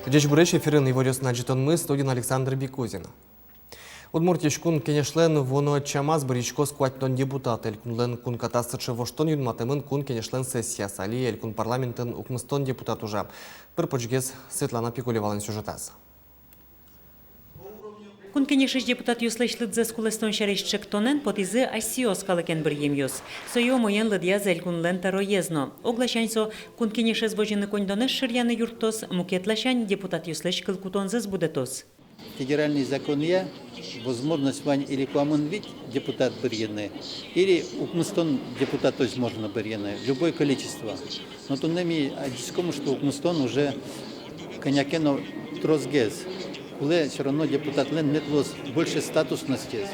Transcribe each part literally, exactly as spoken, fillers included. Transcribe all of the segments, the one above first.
Ӟечбуресь! Эфирын «Иворъёс» но ӝытонмы, студиын Александр Бикузин. Удмуртиысь Кун Кенешлэн вуоно ӧтчамаз бырйиськоз куатьтон депутат. Элькунлэн кункатаз сыӵе воштон юнматэмын Кун Кенешлэн сессияз. Али элькун парламентын укмыстон депутат ужа. Пыр-почгес Светлана Пикулевалэн сюжетаз. Кун Кенешысь депутатъёслэсь лыдзэс кулэстон сярысь ӵектонэн потӥзы асьсэос калыкен быръемъёс. Сое умоен лыдъяз элькунлэн тӧроез но. Огласянь со Кун Кенешез возьыны коньдонэз шыръяны юрттоз, мукет ласянь депутатъёслэсь кылкутонзэс будэтоз. Федеральный законъя возможность вань или куамын вить депутат быръены, или укмыстон депутатозь можно быръены, любое количество. Но туннэ ми адӟиськом, что укмыстон уже кӧня ке но тросгес. Кулэ всё равно депутатлэн мед луоз больше статусностез,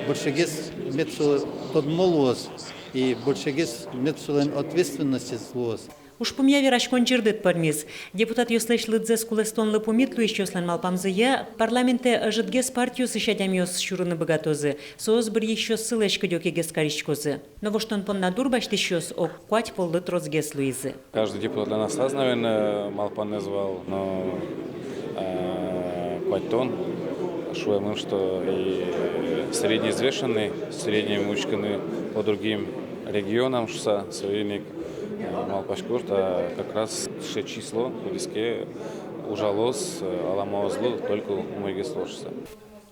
большегес мед со тодмо луоз и большегес мед солэн ответственностез луоз. Ужпумъя вераськон ӟырдыт пӧрмиз. Депутатъёслэсь лыдзэс кулэстонлы пумит луисьёслэн малпамзыя, парламентэ ӧжытгес партиосысь адямиос сюрыны быгатозы, соос быръисьёссылэсь кыдёкегес кариськозы. Но воштон понна дурбасьтӥсьёс ог куать поллы тросгес луизы. Каждый депутатлэн аслаз, наверное, малпанэз вал, но, э, куатьтон, шуэмын, что и средневзвешенный, средним учкыны по другим регионам шуса, соин ик, э, малпасько, что как раз сыӵе число, кудӥз ке ужалоз, э, аламаозлы только умойгес луоз шуса.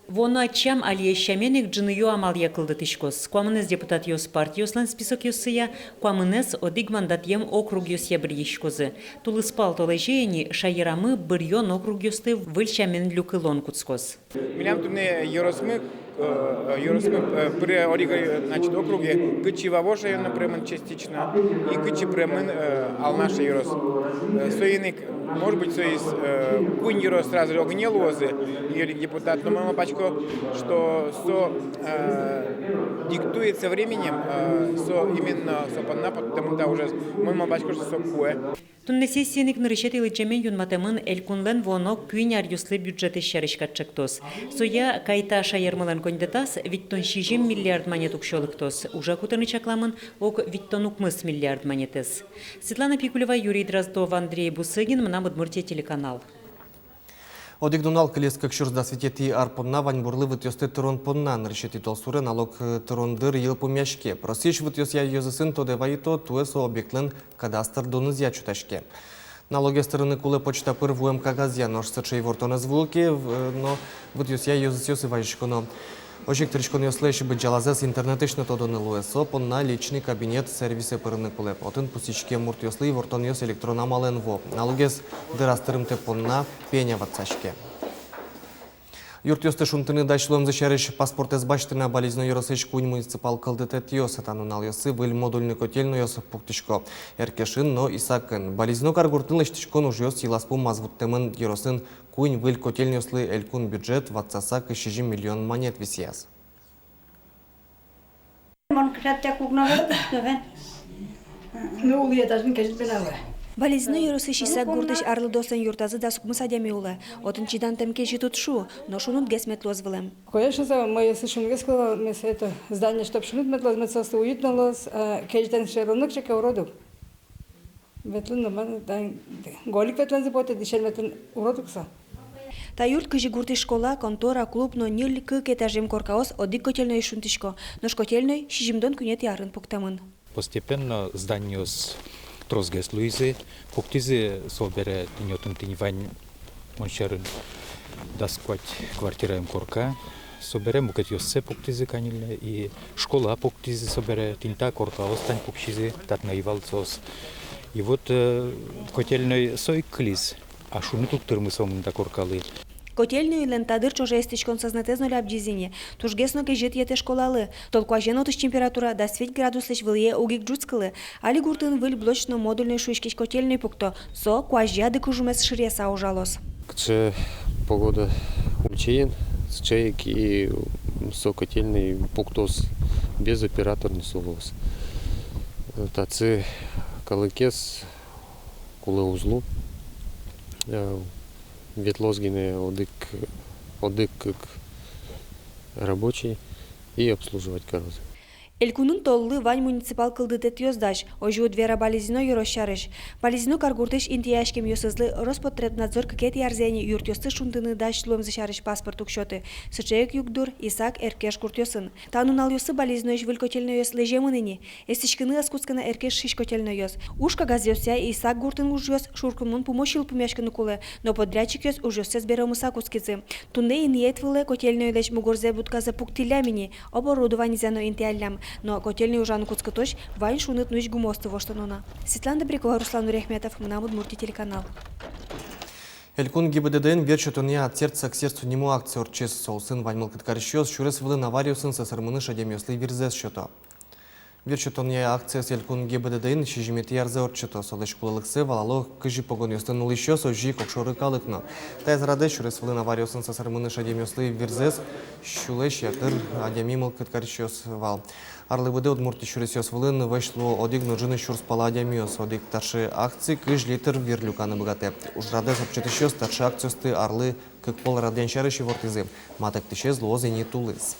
Вуоно ӧтчам алиез сямен ик ӝыныё амалъя кылдытӥськоз. Куамынэз депутатъёс партиослэн списокъёссыя, куамынэз одӥг мандатъем округъёсъя быръиськозы. Тулыспал толэзе ини шаерамы быръён округъёсты выль сямен люкылон кутскоз. Милям туннэ ёросмы, э, ёросмы, э, пыре одӥг, э, значит, округе, кытчы Вавож районын пыремын частично и кытчы пыремын, э, Алнаш ёрос. Э, соин ик, может быть, соиз, э, куинь ёрос сразу огнэ луозы, и одӥг депутат, но мон малпасько, что со, э, диктуется временем, э, со именно со понна, потому что уже мон малпасько, что со куэ. Туннэ сессиын ик нырысетӥ лыдӟемен юнматэмын элькунлэн вуоно куинь аръёслы бюджетэз сярысь кат ӵектос. Соя кайта шаермылэн коньдэтаз витьтон сизьым миллиард манет уксё лыктоз. Уже кутыны чакламын ог витьтон укмыс миллиард манетэз. Светлана Пикулева, Юрий Дроздов, Андрей Бусыгин, «Мынам Удмуртие» телеканал. Одӥг нунал кылиз кык сюрс дас витетӥ ар понна ваньбурлы вытъёсты тырон понна. Нырысетӥ толсуре налог, э, тырон дыр йылпумъяське. Россиысь вытъёсъя ёзъёсын тодэ вайыто, туэ со объектлэн кадастр дунызъя чутаське. Налогез тырыны кулэ почта пыр вуэм кагазъя, нош сыӵе ивортон ӧз вуы ке, в-, э, но вытъёсъя ёзъёсы вазиськоно. Озьы ик тырыськонъёслэсь быдӟалазэс интернетысь но тодыны луэ. Со понна «Личный кабинет» сервисэ пырыны кулэ. Отын пусйиськем муртъёслы ивортонъёс электрон амалэн вуо. Налогез дыраз тырымтэ понна пеня ватсаське. Юртъёсты шунтыны дась луэмзы сярысь паспортэз басьтэ на Балезино ёросысь куинь муниципал кылдытэтъёс. Та нуналъёсы выль модульной котельнойёс пуктӥсько Эркешын но Исакын. Балезино каргуртын лэсьтӥськон ужъёс йылаз-пумаз вуттэмын. Ёросын куинь выль котельнойёслы элькун бюджет ватсаса кызь сизьым миллион манет висъяз. Мон кышат тя кук но вен, но вен. Ну, улӥ этажын кезьыт бен авы. Балезино ёросысь Исак гуртысь арлыдоослэн юртазы дас укмыс адями улэ. Отын чидантэм кезьыт уд шу, но шунытгес мед луоз вылэм. Конечно, со мӧйыосыз шунытгес кулэ, мед со это здание, чтоб шуныт мед луоз, мед соосты уютно луоз, а кезьытэн сьӧры но кыӵе ке урод ук. Ветлыны нормально, тань голик ветлэмзы потэ, дӥсен ветлыны урод ук со. Та юрт кызьы гуртысь школа, контора, клуб но ньыль-кык этажъем коркаос одӥг котельнойысь шунтӥсько, нош котельной сизьымдон куинетӥ арын пуктэмын. Постепенно зданиос тросгес луизы, пуктӥзы собере тӥни отын тӥни вань, мон сярысь, дас куать квартираем корка. Собере мукетъёссэ пуктӥзы каньылле, и школа пуктӥзы собере, тӥни та коркаос тань пуксизы, татын ӧй вал соос. И вот, э, котельной со ик кылиз, а шуныт уг тырмы сомында коркалы. Котельнойлэн та дыр ӵоже эстӥськон сӧзнэтэз но лябӟиз ини. Тужгес но кезьыт йӧтэ школалы. Тол куазен отысь температура дас вить градуслэсь вылӥе уг ик ӝутскылы. Али гуртын выль блочно-модульной шуиськись котельной пукто. Со куазь-я дыкужумез шыръяса ужалоз. Кыӵе погода ульчаен, сыӵе ик и со котельной пуктоз, без операторной со луоз. Татчы калыкез кулэ уз лу, э, ветлоз гинэ одӥг, одӥг-кык рабочий и обслуживать кароз. Элькунын толлы вань муниципал кылдытэтъёс дась. Озьы уд вера Балезино ёрос сярысь. Балезино каргуртысь интыяськемъёсызлы Роспотребнадзор кыкетӥ арзэ ини юртъёсты шунтыны дась луэмзы сярысь паспорт уг сёты. Сыӵе ик югдур Исак, Эркеш гуртъёсын. Та нуналъёсы Балезиноысь выль котельнойёс лэземын ини. Эстӥськыны ӧз кутскы на Эркешысь котельнойёс. Уж кагазъёсъя Исак гуртын ужъёс шуркынмон пумозь йылпумъяськыны кулэ, но подрядчикъёс ужъёссэс беромыса кутскизы. Туннэ инъет вылэ котельнойлэсь мугорзэ будказэ пуктӥллям ини, оборудованизэ но интыяллям. Но котельной ужаны кутскытозь вань шуныт нуись гумыосты воштоно на. Светлана Добрякова, Руслан Нуряхметов, «Мынам Удмуртие» телеканал. Элькун ГИБДД-ын вир сётонъя «От сердца к сердцу» нимо акция ортчиз. Соосын вань мылкыд карисьёс сюрес вылын авариосын сӧсырмыныш адямиослы вирзэс сёто. Вир сётонъя акциез Элькун ГИБДД-ын сизьыметӥ арзэ ортчыто. Солэсь кулэлыксэ валало кызьы погонъёслэн улӥсьёс, озьы ик огшоры калык но. Таяз радэ сюрес вылын авариосын сӧсырмыныш адямиослы вирзэс сюлэсь ятыр адями мылкыд карисьёс вал. Арлы быдэ Удмуртиысь сюресъёс вылын вӧсь луо одӥг но ӝыны сюрс пала адямиос. Одӥг таӵе акци кызь литр вир люканы быгатэ. Ужрадэз ортчытӥсьёс таӵе акциосты арлы кык пол радъян сярысь ивортӥзы. Матэктӥсез луоз ини тулыс.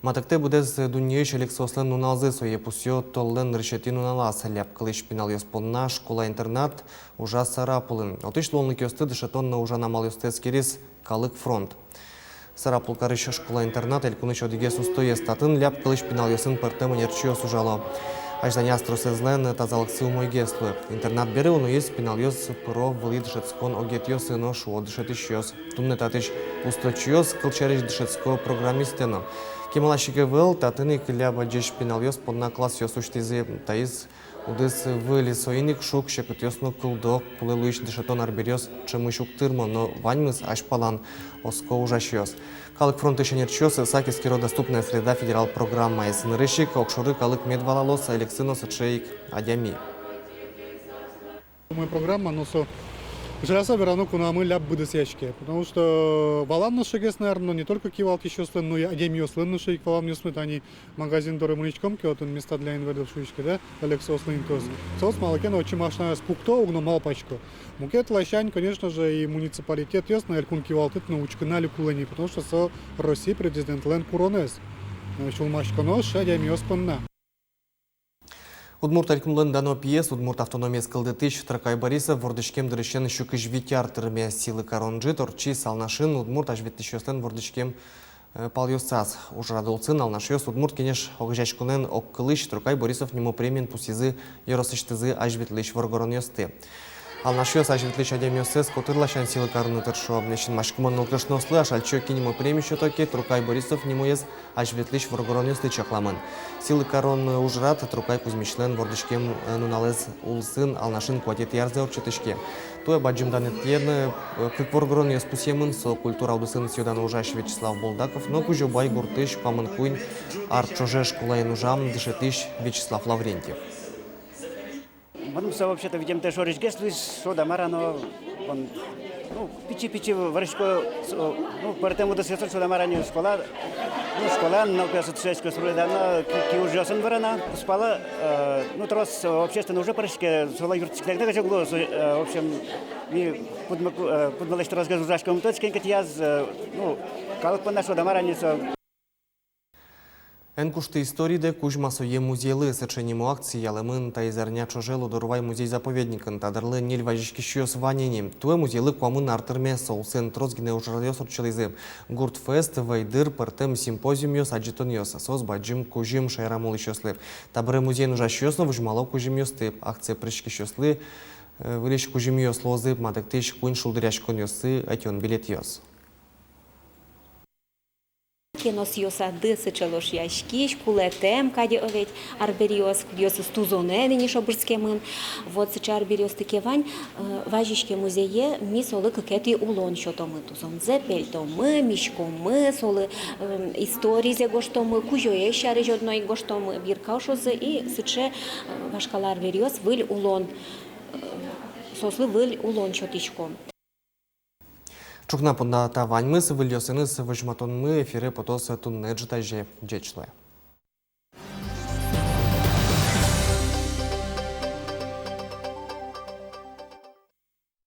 Матэктэ быдэс дуннеысь элексоослэн нуналзы. Сое пусъё толлэн нырысетӥ нуналаз. Ляб кылысь пиналъёс понна школа-интернат ужа Сарапулын. Отысь луонлыкъёсты, дышетон но ужан амалъёсты эскериз «Калык фронт». Сарапул карысь школа-интернат элькунысь одӥгез устоез. Татын ляб кылысь пиналъёсын пӧртэм ӧнерчиос ужало. Азьланяз тросэзлэн тазалыксы умойгес луэ. Интернат бере уноез пиналъёс пыро вылӥ дышетскон огетъёсы но, шуо дышетӥсьёс. Туннэ татысь усточиос, кылсярысь, дышетско программистэ но. Кемалась ик ӧвӧл, татын ик ляб адӟись пиналъёс понна классъёс усьтӥзы. Таиз удыс выль, соин ик шуг-секытъёс но кылдо. Кулэ луись дышетон арбериос ӵемысь уг тырмо, но ваньмыз азьпалан, оско ужасьёс. «Калык фронтысь» ӧнерчиос ӧсак эскеро «Доступная среда» федерал программаез. Нырысь ик огшоры калык мед валалоз, элексы но сыӵе ик адями. Умой программа, но со, жаляса верано, кунамы ляб быдэсъяське. Потому что валан но сыӵегес, наверно, но не только кивалтӥсьёслэн, но и адямиослэн но сыӵе ик валанъёсмы. Тани магазин доры мынӥськом ке, отын «места для инвалидов» шуиське, да, элексоослэн интыос. Соос малы ке но отчы машинаез пукто ук но малпасько. Мукет ласянь, конечно же, и муниципалитетъёс но, элькун кивалтэтъёс но учкыны али кулэ ини, потому что со Россия президентлэн куронэз. Э, сюлмаськоно сыӵе адямиос понна. Удмурт Элькунлэн дано пиез, удмурт автономиез кылдытӥсь Трокай Борисов вордӥськем дырысен сю кызь вить ар тырме. Сӥлы карон ӝыт ортчиз Алнашын удмурт азьветлӥсьёслэн вордӥськем, э, палъёсаз. Ужрад улсын Алнашъёс «Удмурт Кенеш» огазеяськонэн огкылысь Трокай Борисов нимо премиен пусйизы ёросысьтызы азьветлӥсь воргоронъёсты. Алнашъёс азьветлӥсь адямиоссэс котыр ласянь сӥлы карыны тыршо. Синмаськымон нылкышноослы Ашальчи Оки нимо преми сёто ке, Трокай Борисов нимоез азьветлӥсь воргоронъёслы чакламын. Сӥлы карон ужрад Трокай Кузьмичлэн вордӥськем, э, нуналэз улсын Алнашын куатетӥ арзэ ортчытӥське. Туэ бадӟым данъетэн, э, кык воргоронъёс пусъемын, со культура удысын сӥё-дано ужась Вячеслав Булдаков но Кузебай гуртысь куамын куинь ар ӵоже школаын ужам дышетӥсь Вячеслав Лаврентьев. Мыным со вообще-то витемтэ шорысь гес луиз, шуод-а, мар-а, но, вон, ну, пичи-пичи вырӥсько, со, ну, пӧртэм удысъёсын, шуод-а, мар-а, ни школа, ну, школаын нылпиослы дышетскыса улӥ, да, но ки-, киужъёсын вырано. Кузпалы, э, ну, трос, э, общественной уже пыриське, солы юрттӥськыны ик ӧжыт луоз, э, в общем, ми кудмы-, э, кудмылэсь тросгес ужаськом, точно кин кытӥяз, э, ну, калык понна, шуод-а, мар-а, ни со. «Эн кушты историдэ, кузьма сое музейлы» — сыӵе нимо акци ялэмын таиз арня ӵоже Лудорвай музей-заповедникын. Та дырлы ньыль вазиськисьёс вань ини. Туэ музейлы куамын ар тырме. Со улсын трос гинэ ужрадъёс ортчылӥзы: гуртфест, вӧйдыр, пӧртэм симпозиумъёс, адӟытонъёс. Соос бадӟым кузьым шаерамы улӥсьёслы. Табере музейын ужасьёс но возьмало кузьымъёсты. Акцие пыриськисьёслы, э, выльысь кузьымъёс луозы: матэктӥсь куинь шулдыръяськонъёсы ӧтён билетъёс. Кеносъёсады сыӵе лошъяськись, кулэтэм кадь, о ведь, арбериос, кудъёсыз тузонэн ини шобырскемын. Вот сыӵе арбериосты ке вань, э, вазиське музее, ми солы кыкетӥ улон сётомы. Тузонзэ пельтомы, миськомы, солы, э, историзэ гожтомы, кузёез сярысь одно ик гожтомы, бирка ошозы, и сыӵе, э, вашкала арбериос выль улон, э, соослы выль улон сётӥськом. Ӵукна понна та ваньмыз. Выльёсыныз возьматонмы эфире потоз туннэ ӝытазе. Ӟеч луэ.